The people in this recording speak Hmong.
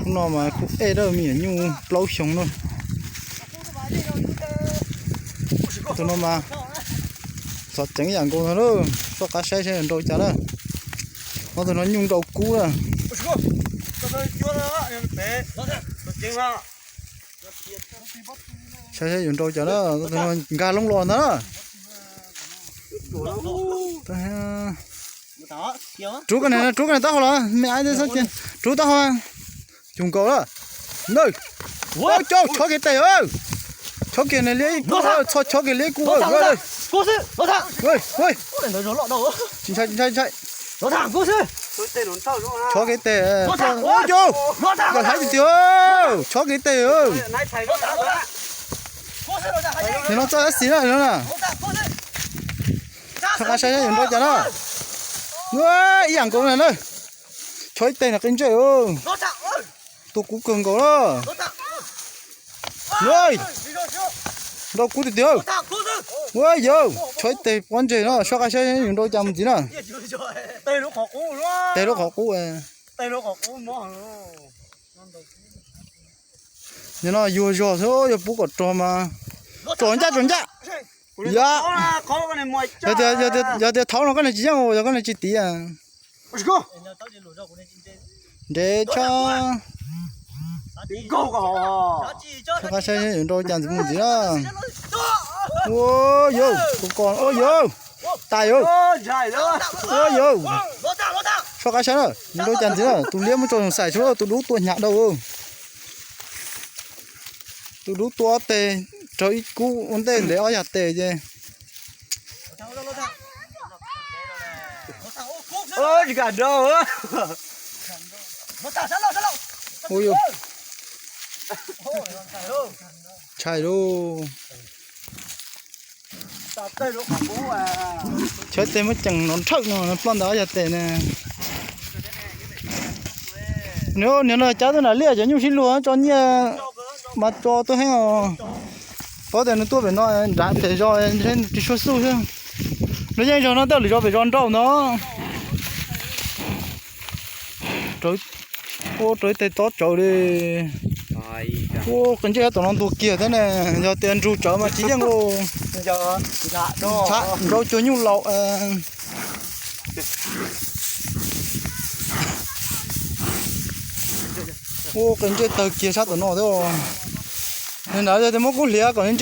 Hnub no mas kuj ej dab me nyuam nyuj plaub xyoo na. Tus no mas txom ceev yam nkaus no lawm, soj qab saib saib yuav nrau cas na. Ob tug no nyuj nrau kub na. Saib saib yuav nrau cas na, tus no nkag loob los ntag na. Rub koj niam, rub koj niam taub hau los me, rub taub hau. Cug nkaus lawm. Nab, chob kiag tes, chob kiag niag liab kuj, txhob chob kiag liab kuj. Tsis ntshai, tsis ntshai, tsis ntshai. Chob kiag tes, yog hlais tiag tiag, chob kiag tes. Nim no txoj dab xis na no na. Rov qab saib yuav nrau cas na. Ib yam nkaus na na. Chob ib teg na qi ntsej. Tua kub kawg nkaus na. Nrau kub tiag tiag. Ua yawg, chob ib teg pob ntseg no, soj qab saib yuav nrau cas mus ntxiv na. Teg lub qhov qub. Nim no yuag zog xwb, yog pub kom rog mas. Tsom ncaj, tsom ncaj. Yog tias thaub no koj niam tsis yeej, yog koj niam tsis tiv. Ntev tshaj. Soj qab saib yuav nrau cas mus ntxiv na. Ua yawg, tus ko, ua yawg, tais yawg. Ua yawg, soj qab saib na, yuav nrau cas ntxiv na, tus liab muab tso xais xwb, tus dub tua hnyav dhau. Tus dub tua ob teg, raug ib kub ua ntej ntev ob yag tes ces. Ntshai lauj. Chob ib teg muab ceem no nrhawm no ploj ntawm ob yag tes na. Niag no cab tuaj nram liaj cov nyuj sib luag tso nyiaj mas tso tuaj heev os. Paub tias nws tuaj pem no nram pem zos ntshe nws tsis tshua xub xwb. Nws yeej zog no tej lwm zos pem zos nrau ntag. Ua rau ib teg tob tsawv li. Ua qi ntsej tom no ntuag kiag thiab ne, yog tias nrug tsawv mas tsis yeej lauj. Nrau cuag nyuj laus. Ua qi ntsej tawg kiag sab tom no thiab. Nim no yog tias muab kub hliav kom ntsej